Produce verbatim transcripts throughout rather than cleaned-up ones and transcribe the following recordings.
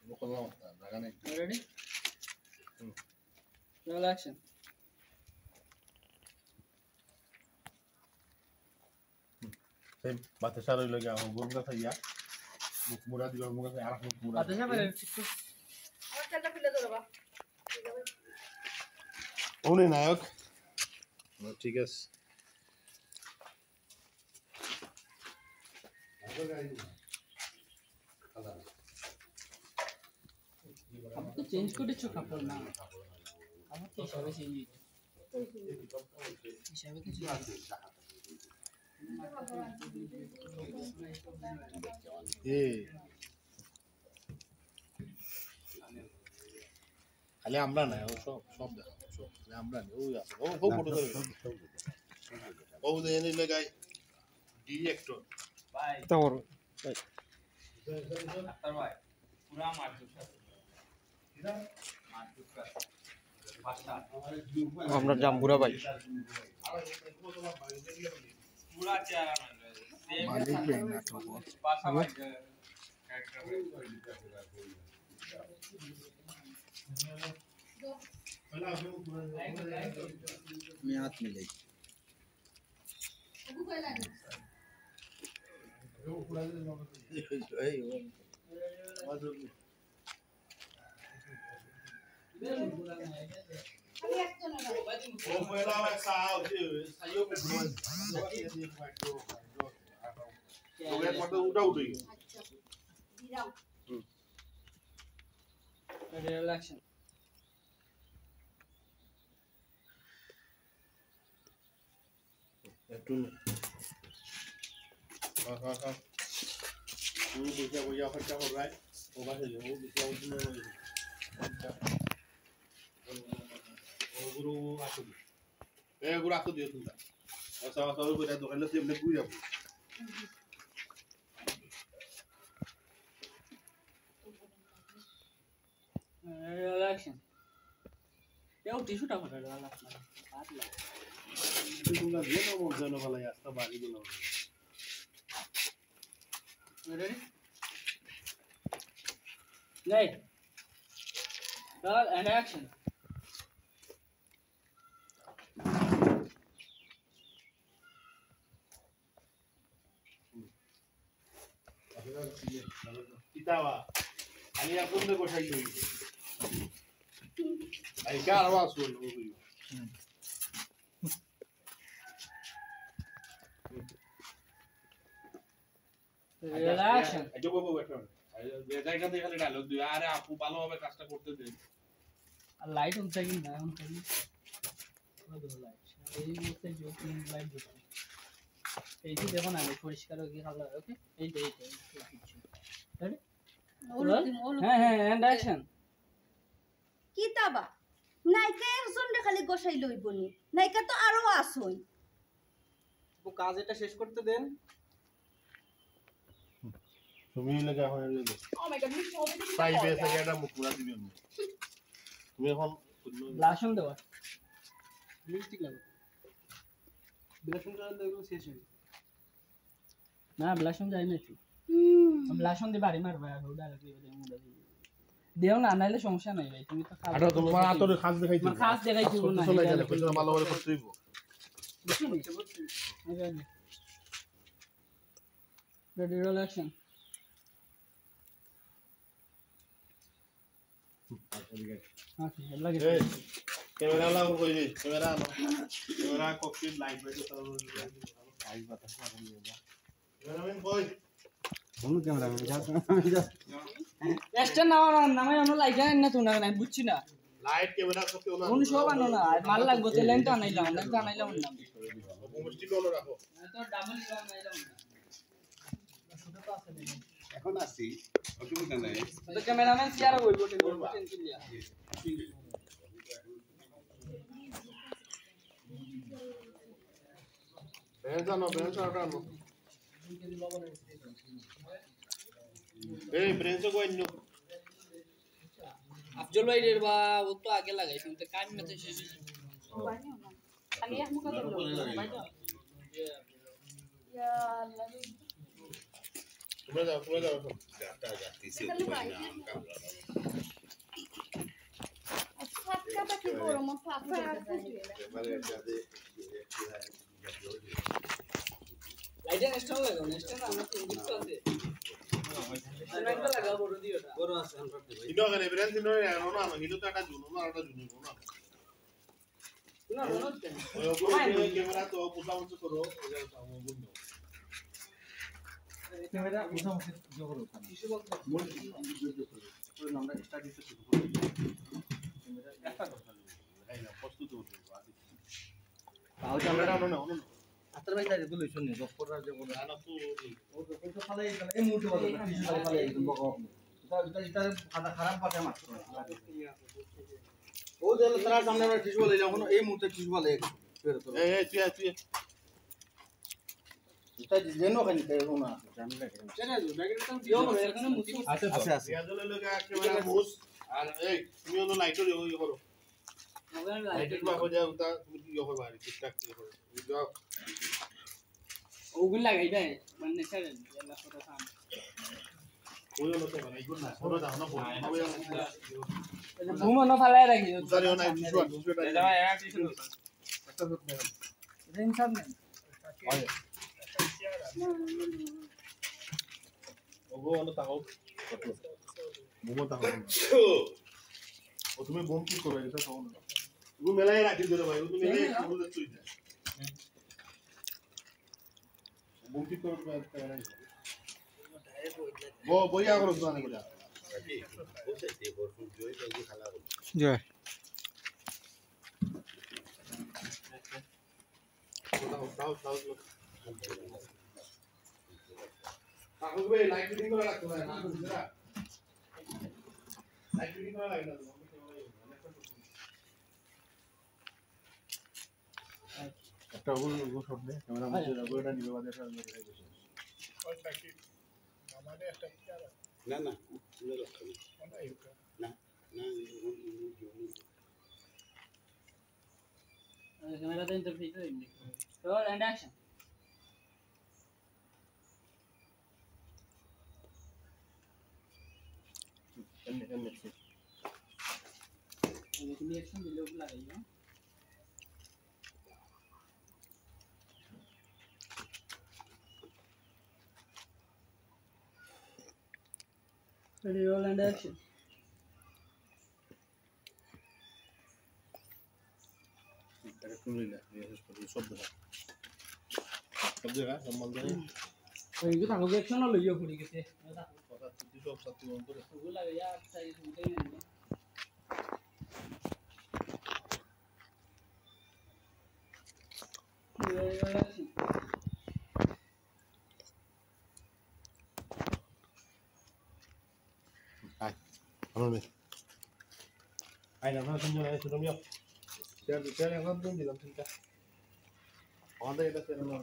মুখ খোলা অবস্থা, জায়গা নেই। Ready? হুম। Roll action. সেই বাতাসা রইল গিয়া, আমার গরু গাছ আইয়া মুখ মুড়া দিবা, মুখ গাছ আর মুখ মুড়া দিবা। বাতাসা বের হচ্ছে। আমার তেলটা ফেলে দেবো, বাবা। উনি নায়ক। ও, ঠিক আছে। আপনি তো চেঞ্জ করেছো কাপড় না, আমার তো হিসাবে চেঞ্জ হইতো। হিসাবে তো চেঞ্জ হইতো। এ, খালি আমরা না, ও সব, সব দেখা, সব। খালি আমরা না, ওই আছে, ও, ও ফটো ধরে। ও যে এনে লাগাই, ডিরেক্টর। ভাই। তা বড়। ভাই। আক্তার ভাই, পুরা মারজুক আছে। মারজুক আছে। বাসা। আমরা জাম্বুরা ভাই। পুরা চেহারা মানে। মালিক ভাই না তো বল। বাসা ভাই। আমি হাত মিলাই। এই, ও, উঠা উঠি। হুম। Ready, roll action. একটু নে। হ্যাঁ, হ্যাঁ, হ্যাঁ। ও বসে, বসে অপেক্ষা করবে। ও পাশে যাও, ও বসে, ও বসে, ও বসে। ও গুরু আসো। এ গুরু আসো দিও তোমরা। আচ্ছা, আচ্ছা, ওই কইটা দোকানে তো এমনি ঘুরে যাবো। Roll action. কেউ টিস্যুটা করে লাগাস না। তোমরা যে নমক যেন ভালাই আস্তা বাড়ি গুলো। Ready? Right. Roll and action. কিতাবা, আমি এখন তো গোসাই লই। ভাই, কার আওয়াজ শুনবো? হুম। Real action. আচ্ছা, বাবু, একটা মিনিট। আরে, বেজায় কাজে খালি ডায়লগ দিও। আরে, আপু, ভালোভাবে কাজটা করতে দে। আর লাইট অন থাকি না, অন থাকি। ওই দেখো লাইট। এই মুহূর্তে যে কোন লাইট জ্বলছে। এই যে দেখো না, আমি পরিষ্কার হয়ে গিয়ে খাবার, ওকে? এই তো, এই তো, এই তো, কিচ্ছু। Ready? ওলুক দিমু, ওলুক হ্যাঁ, হ্যাঁ, দিমু। And action. কিতাবা? নায়িকা একজনরে খালি গোসাই লইবনি। নায়িকা তো আরো আছই। ও কাজ এটা শেষ করতে দেন। তুমি লাগে এখন এই যে Oh my God, মিষ্টি হবে তো পাইবে, এটা মুখ পুরা দিবে আমি। তুমি এখন ব্লাশন দেওয়া। লিপস্টিক লাগবে। ব্লাশন করার লাগবে শেষ হয়ে। না, ব্লাশন যায় না তো। হুম। ব্লাশন দিয়ে বাড়ি মারবা, আর ওটা আর কি, ওটা মুড়া দিয়ে। দেও না, নাইলে সমস্যা নাই ভাই, তুমি তো খাও। আরে তোমার আতর খাস দেখাই তোমার দিবো। খাস দেখাই দিবো না, কিছু নাই, এটা জানে, কিছু ভালো করে করতে হইব। বুঝছো নি? আচ্ছা, আচ্ছা। Ready, roll, action. আচ্ছা, লাগে। এই, ক্যামেরা লাও কই রে? ক্যামেরা আনো। ক্যামেরা, ককপিট, লাইট, বাইট সব। আই বাতাস না, ক্যামেরাম্যান কই? কোন ক্যামেরাম্যান? যা, যা। স্ট্যান্ড নামা, নামা, নামা, লাইট আন না তো, না, না, বুঝছি না। লাইট, ক্যামেরা সব কেউ না। কোন সব আনো না, আর মাল লাগবো, তো লেন তো আনাইলাম, লেন তো আনাইলাম না। মোমবাতি অন রাখো। তো ডাবল আনাইলাম না। এখন আসি, অসুবিধা নাই। তো ক্যামেরাম্যান চেয়ারে বইবো, টেনশন করবো, টেনশন দিয়া। ব্রেঞ্চ আনো, ব্রেঞ্চ আনো, আনো। এই ব্রেঞ্চ কই আনো? আফজল ভাই রে বা, ও তো আগে লাগাইছিল, তো কাম মতে শেষ হইছে। খালি এক মুখা তো লোক, ভাই তো। ইয়া আল্লাহ রে। তোমরা যাও, তোমরা যাও এখন। ফাটকা পাখি বড় মা ফাটকা। লাইটে নেক্সট লাগাও, নেক্সট না, আমার তো ইঞ্জিন আছে। লাইটটা লাগাও, বড় দিও ওটা। বড় আছে, আমরা দিই। ইনো এখানে এভিডেন্স ইনো এনো না, ইনো তো একটা জুন, না একটা জুন, না। না, না, না। ওই ওপরে ক্যামেরা তো পোষা পোষি করো, ওই যে বন্ধ। ক্যামেরা উঠা উচিত ইয়ে করো ওখানে। কিছু বলতে হবে। মোট কিছু আমি ভিডিও করো। ওই আমরা স্টার্ট দিতে শুরু করি। ক্যামেরা একটা দরকার নেই। এই না, প্রস্তুত হতে হবে, আগে। তাহলে ক্যামেরা অন না, অন না। আত্তার ভাই তাই তো লইছন নি, জব করার যে বলে। না, না, তো ওই। ও তো, ওই তো ফালাই গেল, এই মুহূর্তে বলে, কিছু ফালাই ফালাই একদম বকা বকা। এটা, এটা, এটা খারাপ, খারাপ ভাষায় মারছে। ও যে তারা সামনে আমরা টিস্যু বলে, যখন এই মুহূর্তে টিস্যু বলে, ফেরত। এই, এই, তুই আয়, তুই আয়। এটা যেন খালি তাই ও না। আচ্ছা, আচ্ছা। রিয়াজুলের লগে একেবারে মুস। আর এই, তুমি অন্য লাইটও ইয়ে করো। লাইটের বাবা যা ওটা তুমি ইয়ে করবা, আর ঠিকঠাক ইয়ে করো। যাও। ওগুলো লাগাই দেয়, মানে, স্যার, আল্লাহ কথা থাম। ওই হলো তো, মানে, এগুলো না, ওরা দাও না, বলো। ঘুমানো ফালাই রাখি। উজারি হয় না, এই টিস্যু আর টিস্যু এটা এটা ভাই, এক টিস্যু দাও। একটা ধর, ম্যাডাম। রেঞ্জ সামনে। হয়। ওগো, অন্য তাকাও। বুমো তাকাও। ও তুমি বোম কি করবে? এটা তখন। ওগো মেলায় রাখি দিলে ভাই, ওগো মেলায় একটু বলে তুই দে। বোম কি করবে? ব-, বইয়া করো তো অনেক এটা। জয়। একটা ওগুলো, ওগুলো শট নে, ক্যামেরা মধ্যে ওগুলো এটা নিবে বাদে একটা ওগুলো রেখে দিবে। না, না, ওগুলো রাখো না। না, না, ওগুলো, ওগুলো, ওগুলো। ক্যামেরা তো ইন্টারফেস হয়নি। Roll and action. এমনি, এমনি। এই যে তুমি অ্যাকশন দিলে ওগুলো লাগাইও। Ready, roll and action. এটা কোন রইলা? এই হচ্ছে সব দেখা। সব দেখা, সব মাল দেখা। ওই যে ভালো অ্যাকশন হলো, ইয়ে পড়ে গেছে। কথা তুই সব সাথে মন করে। ওগুলো লাগে, আর চাই, শুনতেই নেই। Ready, roll and action. আয়, ভালো নেই। আয় না, আপনারা তিনজন আয়, ছোট মিয়া। চেয়ার, চেয়ার এখন তো দিলাম তিনটা। আমাদের এটা চেয়ার না।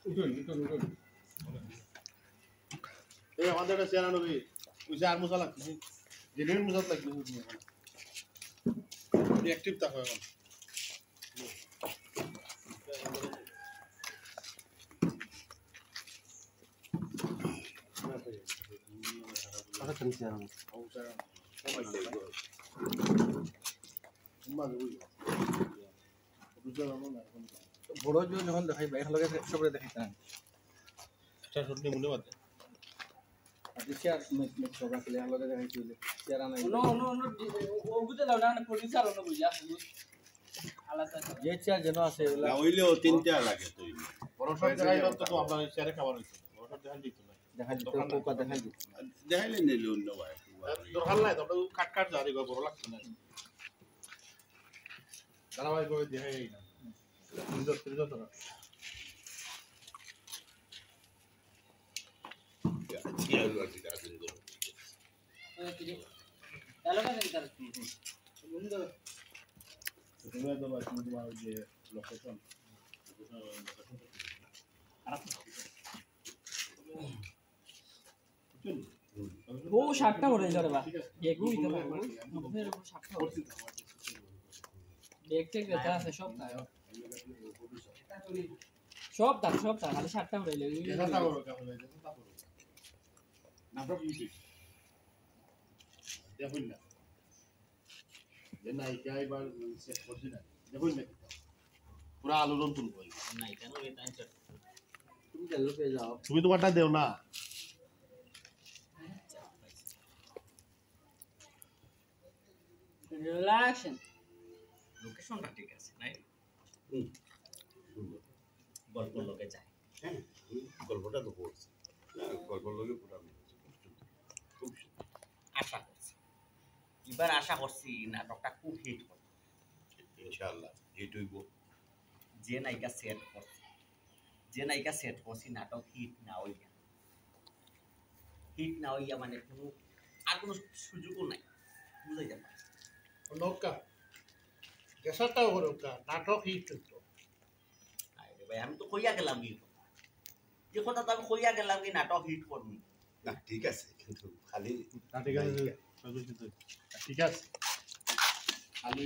উঠুন, উঠুন, উঠুন। এই আমাদের একটা চেয়ার আনো রে। ওই যে আর মশা লাগতেছে। জেনুইন মশা লাগতেছে। অ্যাক্টিভ থাকো এখন। বড় জোর যখন দেখাই, বাইরে লগে সবরে দেখাইতে না। একটা শট নিয়ে মনে বাদ। আচ্ছা, চেয়ার মে-, মে-, সব আসলে আমার লগে দেখাইতে হইলে চেয়ার আনাই। অন্য, অন্য, অন্য ডি-, ও, ও বুঝে দাও না, না, প্রডিউসার অন্য বুঝে আসে, বুঝ। আলাদা আলাদা। যে চেয়ার যেন আছে, ওগুলা না, হইলেও তিনটা লাগে তো। বড় শট দেখাই তো, তো আপনার চেয়ারে খাবার হইছে। বড় শট দেখাই দিত না। দেখাই দিত, দোকান কোকা দেখাই দিত। দেখাইলে নিলে অন্য ভাই। দরকার নাই, তবে কাট কাট যা, এগুলো বড় লাগছে না। ধারাবাহিকভাবে দেখাই না। ফ্রিজর, ফ্রিজর ধরো। তুমি তো ভাই, তুমি তোমার ওই যে লোকেশন, লোকেশন, লোকেশন তো ঠিক না। খারাপ না। ও শার্টটা ওরে যারে বা। এগু হইতে পারে। ওই শার্টটা ওরে। ব্যাগ ট্যাগ যেটা আছে সব তাই। সব তার, সব তার, খালি শার্টটা উড়াইলে। নাটক ইউটিউব। দেখুন না। যে নায়িকা এবার মানে সেট করছে না। দেখুন না। পুরা আলোড়ন তুলবো। নায়িকা নয়, এটা আমি সেট করছি। তুমি গেল পেয়ে যাও। তুমি তোমারটা দেও না। রিল্যাক্সিং। লোকেশনটা ঠিক আছে, রাইট? হুম। সুন্দর। গল্পর লগে যায়। হ্যাঁ, আমি গল্পটা তো পড়ছি। না, গল্পর লগে পুরা মিল আছে। খুব সুন্দর। খুব সুন্দর। আশা করছি, এবার আশা করছি নাটকটা খুব হিট করবে। ইনশাআল্লাহ, হিট হইব। যে নায়িকা সেট করছি, যে নায়িকা সেট করছি, নাটক হিট না হইয়া, হিট না হইয়া মানে কোনো, আর কোনো সুযোগও নাই, বুঝাই যায় না। নৌকা, দেশাটাও নৌকা, নাটক হিট হইতো। আরে ভাই, আমি তো কইয়া গেলাম কি কথা, যে কথা তো আমি কইয়া গেলাম কি নাটক হিট করবো। না, ঠিক আছে, কিন্তু খালি না, ঠিক আছে, নায়িকা। ঠিক আছে। খালি